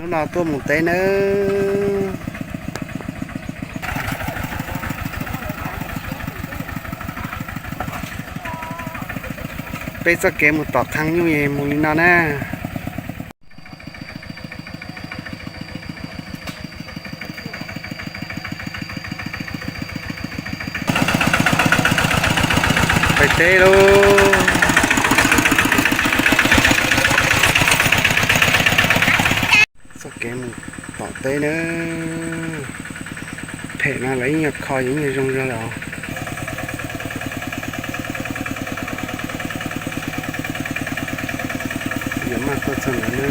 Hnub no tuaj mus teb nawb. Peb txoj kev mus tom qhee nyuj mus li no na. Pais teb lauj. Txoj kev mus tom teb na. Phem no lawv yeej yuav kho yeej yuav zoo zog lawm os. Yuav maj tuaj txog ntawd na.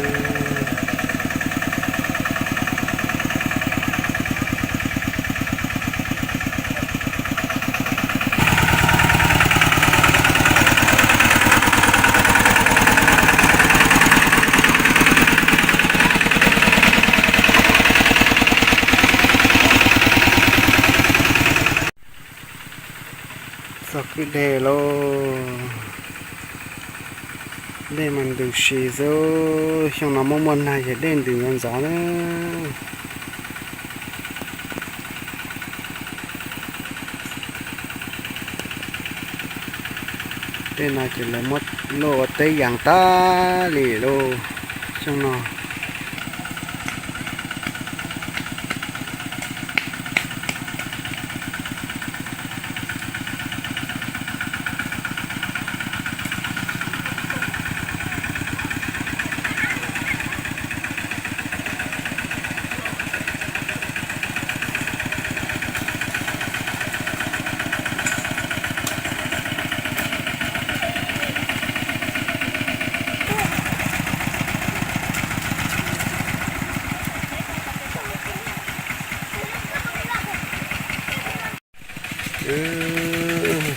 Txog kwj deg lauj. Dej mas ntws si xwb, xyoo no muaj muaj nag ces dej ntws ntxov ntxov na. Tej no ces lawv muab luaj ua teb yees tag li lauj xyoo no.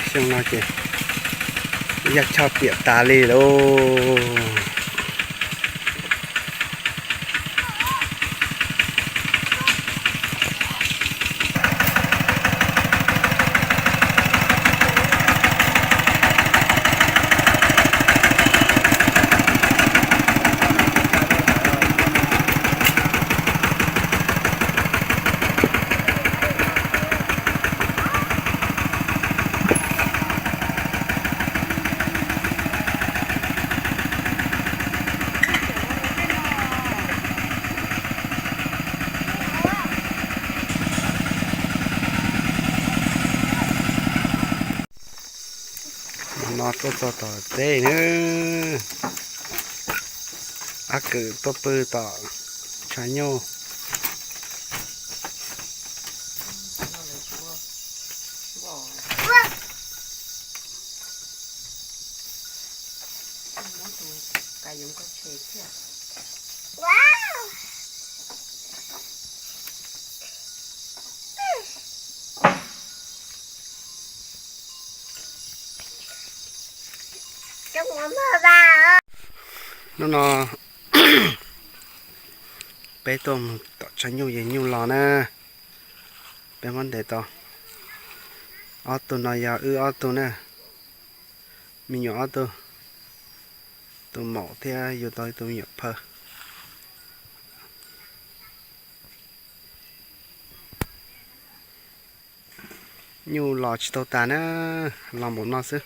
Xyoo no ces yaj choj piam tas li lauj. No tuaj txog tom teb na, ab kwm tuaj pw tom tshav nyuj. Hnub no peb tuaj mus tom tshav nyuj yug nyuj los na. Peb muab ntes tau ob tug no yog wb ob tug na, me nyuam ob tug, tus maum thiab yug tau ib tug me nyuam phawj. Nyuj los tsis tau tas na, los npaum no xwb.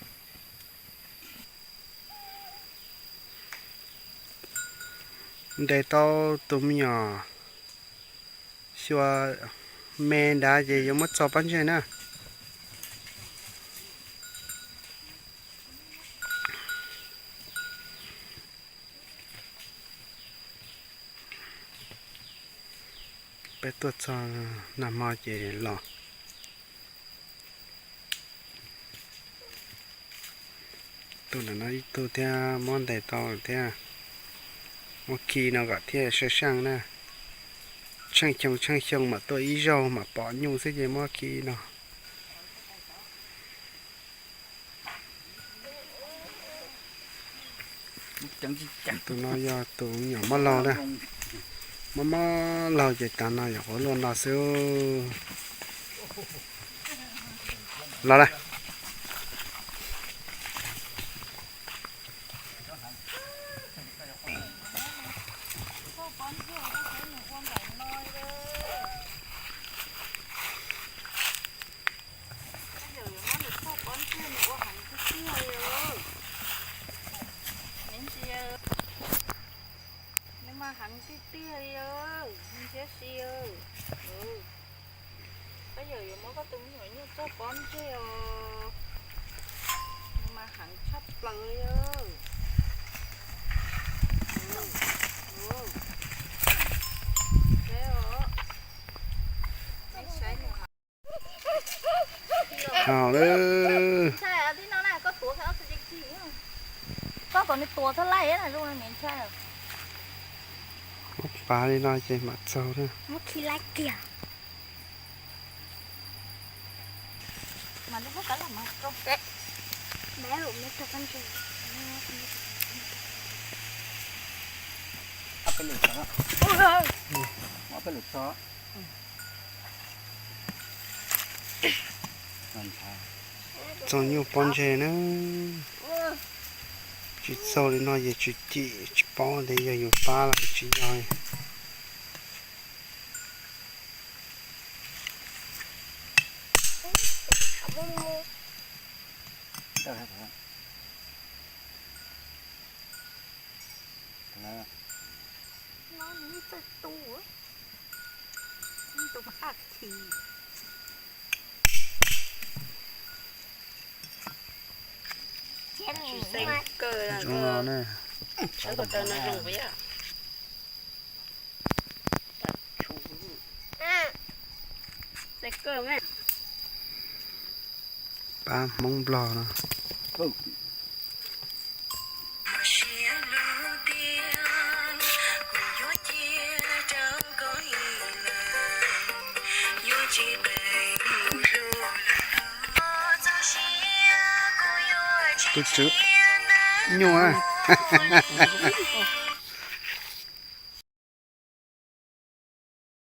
Ntes tau tus me nyuam xyuas me nrad ces yuav muab txo pob ntseg na. Peb tuaj txog nag hmo ces los. Tus ntawm no ib tug thiab muab ntes tau thiab. Muab khi no kom thiaj saib seej na. Tsheej xyoo tsheej xyoo mam tuaj ib zaug mam pom nyuj xwb ces muab khi no. Tus no yog tus me nyuam mob laug na. Mob mob laug ces tas no nyuam qhuav luaj no xwb. Los na. Ua ntawm no, koj yawm yuav muab nws txoj pob ntseg nws ua heev tiag tiag li. Me ntsis, nws mas heev tiag tiag li, me ntsis si. Koj yawm yuav muab koj tus me nyuam nyuj txoj pob ntseg os, nws mas heev tshaj plaws li. Saib os. Haus lawm. Koj kom nws tuav txog laij na, zoo nws ntshai. Muab pav li no ces mam txaug na. Muab khi laij kiag. Txoj nyuj pob ntseg na. Tsis txaug li no ces tsis cim, tsis paub tias yog yus pab los tsis yog. Zoo no na. Pab Hmoob Nplog no. Tus tswv nyuj na.